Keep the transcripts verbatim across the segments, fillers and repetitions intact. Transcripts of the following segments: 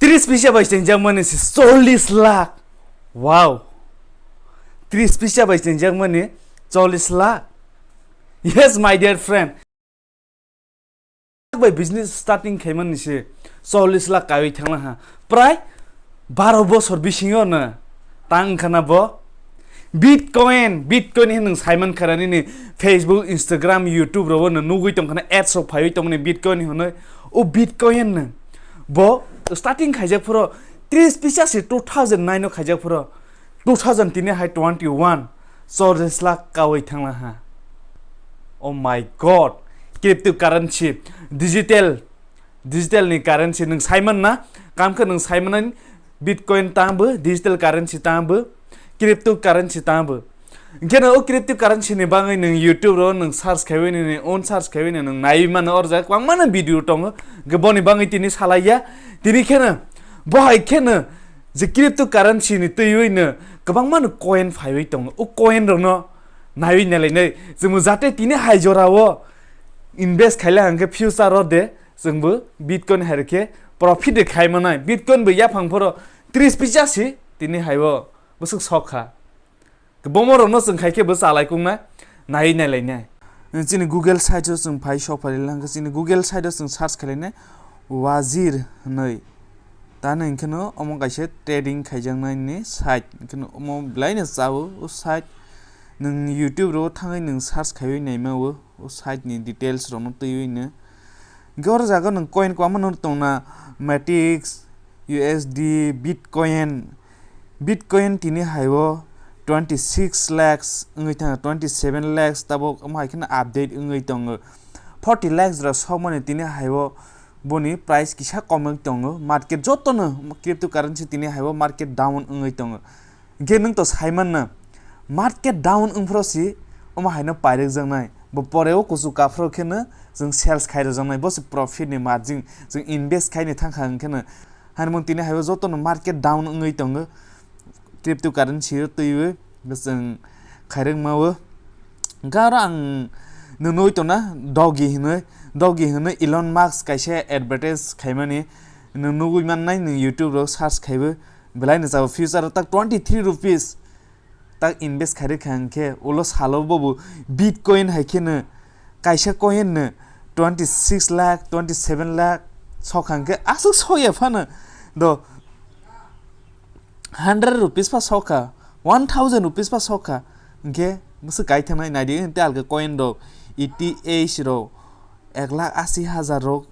Tris pisa bai chengjak mani se chollis lakh. Wow. Tris pisa bai chengjak mani chollis lakh. Yes, my dear friend. Bai business starting khaimani se chollis lakh kaiwi thangla ha. Prai baro bosor bisingo no tang khana bo. Bitcoin, Bitcoin hin nwng saiman khara nini Facebook, Instagram, YouTube rogo no nugwi tong khana ads rok phaiwi tongmani Bitcoin hinwi. O Bitcoin no bo starting khaijak phoro tris pisa se two thousand nine o khaijak phoro two thousand tini hai twenty one chollis lakh kaiwi thangla ha. Oh my God, cryptocurrency, digital, digital ni currency nwng saiman na, kam khe nwng saiman Bitcoin tangbo, digital currency tangbo, cryptocurrency tangbo. Hinkhe no o cryptocurrency ni bagwi nwng YouTube ro nwng search khaiwi nini own search khaiwi nwng naiwi mano, orjak kwbangma no video tongo. Hinkhe boni bagwi tini salaiya, tini kheno bo hai kheno je cryptocurrency ni twiwi no kwbangma no coin phaiwi tongo. O coin rok no naiwi nalainai chwngbo jate tini hai jora o invest khaila hinkhe future o de chwngbo Bitcoin hai rokhe profit de khai manai. Bitcoin bo yaphang phoro tris pisa si tini hai o bwswk sok kha. Bomo rokno chwng khai khe bo chalai kung na nai nai lai nai. Chini Google site o chwng phai sok phai lang khe chini Google site o chwng search khlai nai Wazir hwnwi. Tani hwnkhe no omo kaisa trading khaijaknai ni site hwnkhe no omo belai no cha o o site. Nwng YouTube ro thangwi nwng search khaiwi naima o o site ni details rok no twiwi no. Hinkhe oro jaga nwng coin kwbangma no tong na Matic, U S D, Bitcoin, Bitcoin tini hai o twenty six lakhs wngwi thang, twenty seven lakhs tabok omo hai kheno update wngwi tongo. Forty lakhs rok sokmani tini hai o boni price kisa komwi tongo. Market jotono cryptocurrency tini hai o market down wngwi tongo. Hinkhe nwng to saiman na market down wngphro si omo hai no pairwk jaknai. Bo pore o kuchuk kaphro kheno chwng sales khai rwjaknai. Bo se profit ni margin chwng invest khai ni thang kha hinkhe no. Haino tini hai o joto no market down wngwi tongo, cryptocurrency o twiwi bwswng khairwkma o. Hwnkhe aro ang nwng nugwi tongna Doge hinwi, Doge hinwi Elon Musk kaisa advertise khaimani nwng nugwi mannai, nwng YouTube rok search khaiwi belai no jabo future o tak twenty three rupees tak invest khairwkha hinkhe ulo salo bobo Bitcoin hai kheno kaisa coin no twenty six lakh, twenty seven lakh sokha hinkhe aswk sokya phano do hundred rupees pha sokha, one thousand rupees pha sokha hinkhe bwswk kai thangnai naidi tei alka coin rok E T H rok ek lakh asi hajar rok,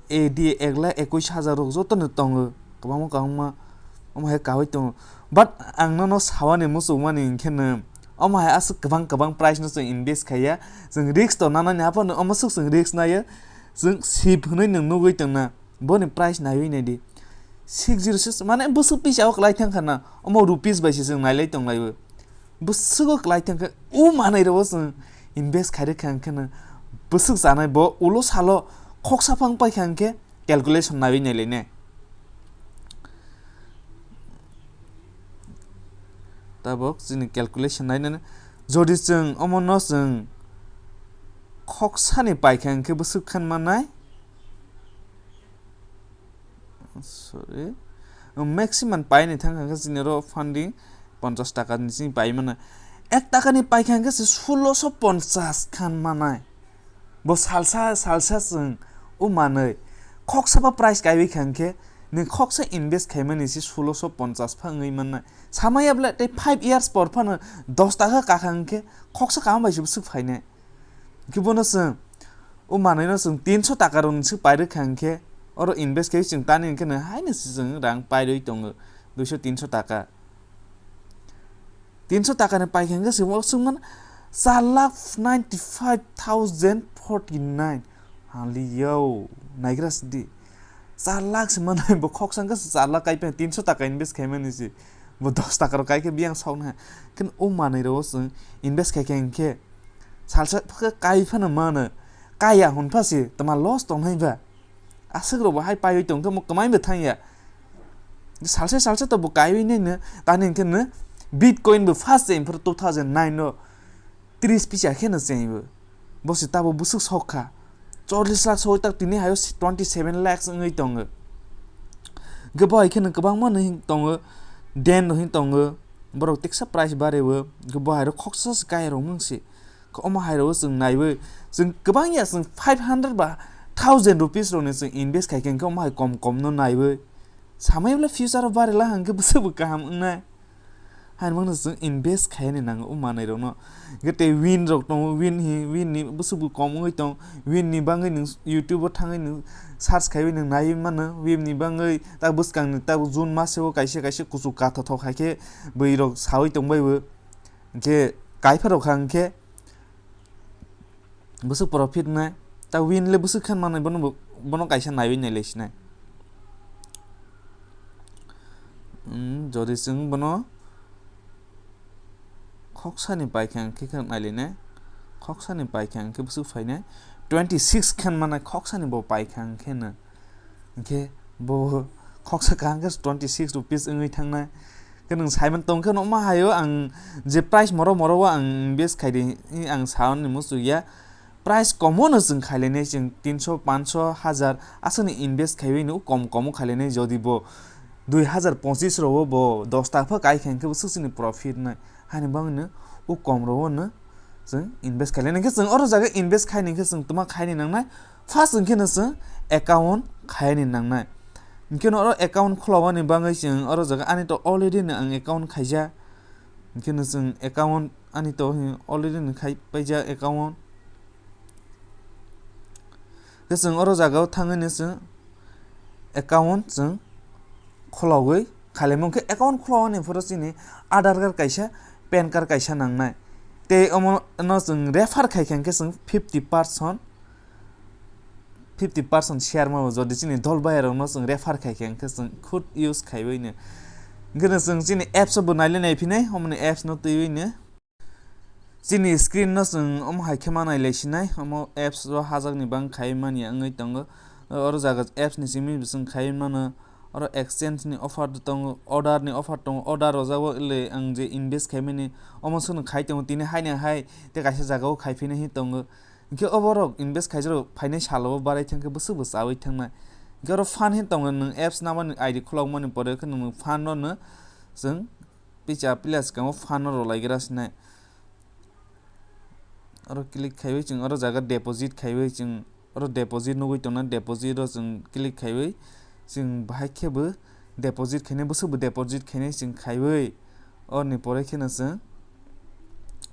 A D ek lakh ekush hajar rok joto no tongo, kwbangma kwbangma omo hai kawi tongo. But ang nono sawani muchungmani hinkhe no omo hai aswk kwbang kwbang price no chwng invest khaiya, chwng risk to nanani haphano omo swk chwng risk naiya, chwng sip hwnwi nwng nugwi tongna boni price naiwi naidi six zero six mane bwswk pisa o kwlai thang khana omo rupees bai se chwng nailai tonglaibo. Bwswk o kwlai thang khe o manwi rok o chwng invest khairwkha hinkhe no bwswk chanai bo ulo salo khoksa phang paikha hinkhe calculation naiwi nailai ne. Tabok chini calculation nainani jodi chwng omo no chwng khoksa ni paikha hinkhe bwswk khan manai. Sorry, maximum paini thang kha chini ro funding ponchash taka ni chini pai mano. Ek taka ni pai kha hinkhe se sulosho ponchash khan manai. Bo salsa salsa chwng o manwi khoksa ba price kaiwi kha hinkhe nwng khoksa invest khaimani se sulosho ponchash pha wngwi mannai. Samaya bwle tei five years por phano dos taka kakha hinkhe khoksa kaham bai se bwswk phainai. Hinkhe bono chwng o manwino chwng tinso taka rok se pairwkha hinkhe oro invest khe chwng tani hinkhe no haino se chwng rang pairwi tongo duiso tinso taka. Tinso taka ni paikha hinkhe se o chwng mano char lakh ninety five thousand forty nine. Haliyo naigra sidi char lakh se manai bo khoksa hinkhe se char lakh kaiphai tinso taka invest khaimani se bo dos taka rok kaikhe biyang soknai. Khe o manwi rok o chwng invest khaikha hinkhe salsa phakhe kai phano mano, kaiya hwnpha se tma loss tongnai ba. Aswk rok bo hai paiwi tongkhe mo kwmai bo thangya. Salsa salsa to bo kaiwi nai no tani hinkhe no Bitcoin bo first je phuru two thousand nine no tris pisa khe no cheng bo. Bo se tabo bwswk sok kha. Chollis lakh soi tak tini hayo twenty seven lakhs wngwi tongo. Hwnkhe bo hai kheno kwbangma no hin tongo, den rok hin tongo, borok teksa price bareo, hwnkhe bo hai rok khoksa se kaya rok mangsi. Omo hai rok chwng naiwi, chwng kwbang ya, chwng five hundred ba thousand rupees rok ni chwng invest khai khe, hwnkhe omo hai kom kom no naiwi. Samai bwle future o barela hwnkhe bwswk bo kaham wngnai. Haino mangno chwng invest khaini nango o manwi rokno. Hwnkhe tei win rok tongo, win hi, win ni bwswk bo kom wngwi tong, win ni bagwi nwng YouTube o thangwi nwng search khaiwi nwng naiwi mano, win ni bagwi tak bwskang ni tak June mas o kaisa kaisa kuchuk kathothok hai khe bwrwi rok sawi tongbai bo. Hwnkhe kaiphar rok kha hwnkhe bwswk profit nai, ta win le bwswk khan manai bono bo, bono kaisa naiwi nailai sinai. Hmm, jodi chwng bono khoksani paikha hwnkhe khe nailainai, khoksani paikha hwnkhe bwswk phainai, twenty six khan manai khoksani bo paikha hwnkhe no. Hwnkhe bo khoksa kaham khe twenty six rupees wngwi thangnai. Khe nwng saiman tong khe nokma haio ang je price moro moro o ang invest khaidi, ang saoni muchuk ya. Price komo no chwng khailainai, chwng tinso, panso, hajar aswkni invest khaiwi no kom komo khailainai, jodi bo dui hajar pochis rogo bo dos taka pha kai khe hwnkhe bwswk chini profit nai. Haini bagwi no o kom rogo no chwng invest khailai. Hwnkhe chwng oro jaga invest khaini hwnkhe chwng tma khaini nangnai? First hwnkhe no chwng account khaini nangnai. Hwnkhe no oro account khulawani bagwi chwng oro jaga ani to already no ang account khaijak. Hwnkhe no chwng account ani to already no khai paijak account. Khe chwng oro jaga o thangwi no chwng account chwng khulogwi khailaimung khe account khulogani phuru chini Aadhaar card kaisa, pan card kaisa nangnai. Tei omo no chwng refer khai khe hwnkhe chwng fifty percent, fifty percent share mabo jodi chini dol bai rokno chwng refer khai khe hwnkhe chwng khud use khaiwi no. Hwnkhe no chwng chini apps o bo nailai naiphinai, omoni apps no twiwi no. Chini screen no chwng omo hai khe ma nailai sinai, omo apps o hajakni bang khai manya wngwi tongo. Oro jaga apps ni simi bo chwng khai mano. Oro exchange ni offer tongo, order ni offer tongo, order rojak o le ang je invest khai mani omo swkno khai tongo, tini haino hai tei kaisa jaga o khai phina hin tongo. Hwnkhe oborok invest khaijak rok phainai salo o barai thangkhe bwswk bo chawi thangnai. Hwnkhe oro fund hin tongo, nwng apps namani I D khulokmani pore khe nwng fund no no chwng picha pila swkango fund no rwlai gra sinai. Oro click khaiwi chwng oro jaga deposit khaiwi chwng oro deposit nugwi tongna, deposit o chwng click khaiwi chwng bahai khe bo deposit khainai, bwswk bo deposit khainai chwng khaiwi. Oroni pore kheno chwng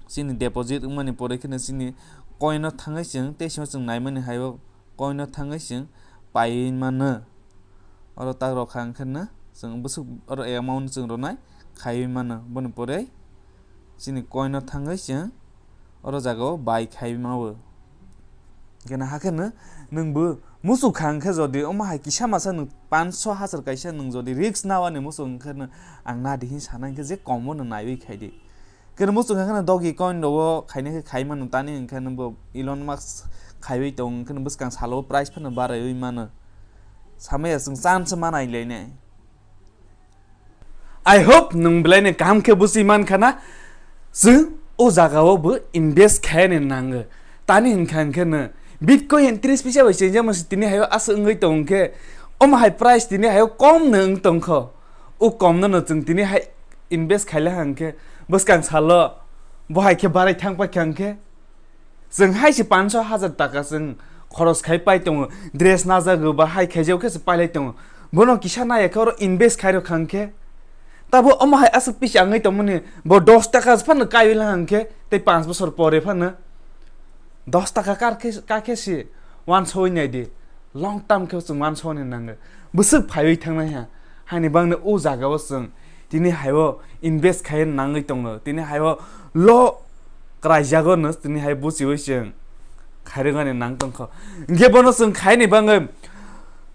chini deposit wngmani pore kheno chini coin o thangwi chwng tei simo chwng naimani hai o coin o thangwi chwng paiwi mano. Oro tak rok kha hwnkhe no chwng bwswk oro amount chwng rwnai khaiwi mano. Boni pore chini coin o thangwi chwng oro jaga o buy khaiwi mano. Hwnkhe no hakhe no nwng bo muchuk kha hwnkhe jodi omo hai kisa masa nwng panso hajar kaisa nwng jodi risk nawani muchuk hwnkhe no ang nadi hin sana hwnkhe je kom o no naiwi khaidi. Khe muchung khe dogi coin rogo khaina khe khai mano tani hwnkhe no bo Elon Musk khaiwi tong hwnkhe no bwskang salo price phano baraiwi mano. Samaya chwng chance ma nailainai. I hope nwng belai no kaham khe buchi man khana, chwng o jaga o bo invest khaina nango. Tani hwnkha hwnkhe no Bitcoin tris pisa bai chengjak masi tini hayo aswk wngwi tong khe, omo hai price tini hayo kom no wng tong kho. O kom no no chwng tini hai invest khaila hang khe bwskang salo bo hai khe barai thang pai kha hang khe chwng hai se panso hajar taka chwng khoros khai pai tongo, dress najago ba hai khaijak khe se pailai tongo, bono kisa naya khe oro invest khai rok hang khe tabo omo hai aswk pisa wngwi tongmani bo dos taka phano kaiwi la hang khe tei panch bosor pore phano dos taka kar khe, ka khe se wansoi nai di, long term khe chwng wansoi ni nango, bwswk phaiwi thangnai ha, haini bangni o jaga o chwng tini hai o invest khai nangwi tongo, tini hai o lo kwraijago no tini hai buchiwi chwng khairwngani nang tongkho, hwnkhe bono chwng khaini bangwi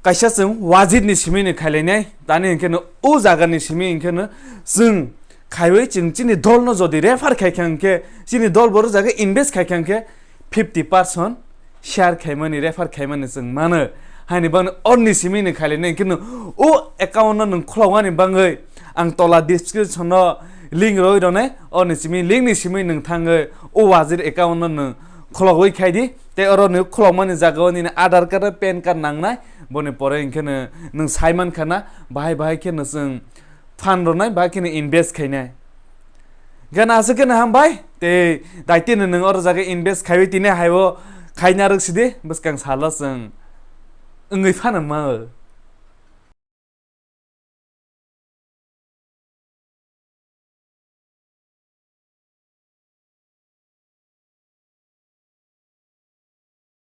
kaisa chwng wajit ni simi ni khailainai, tani hwnkhe no o jaga ni simi hwnkhe no chwng khaiwi chwng chini dol no jodi refer khai kha hwnkhe, chini dol bo rwjaga invest khai kha hwnkhe fifty percent share khaimani, refer khaimani chwng mano. Haini bagwi orni simi ni khailai nai, hwnkhe no o account no nwng khulokmani bagwi ang tola description no link rwi rwnai, orni simi link ni simi nwng thangwi o wajir account no nwng khulogwi khai di. Tei oro ni khulokmani jaga o nini Aadhaar card, pan card nangnai, boni pore hinkhe no nwng sai mankha na bahai bahai khe no chwng fund rwnai, bahai khe no invest khainai. Gana aswk khe no hambai, tei daitino nwng oro jaga invest khaiwi tini haibo khaina rwk sidi, bwskang salo chwng wngwi phano ma.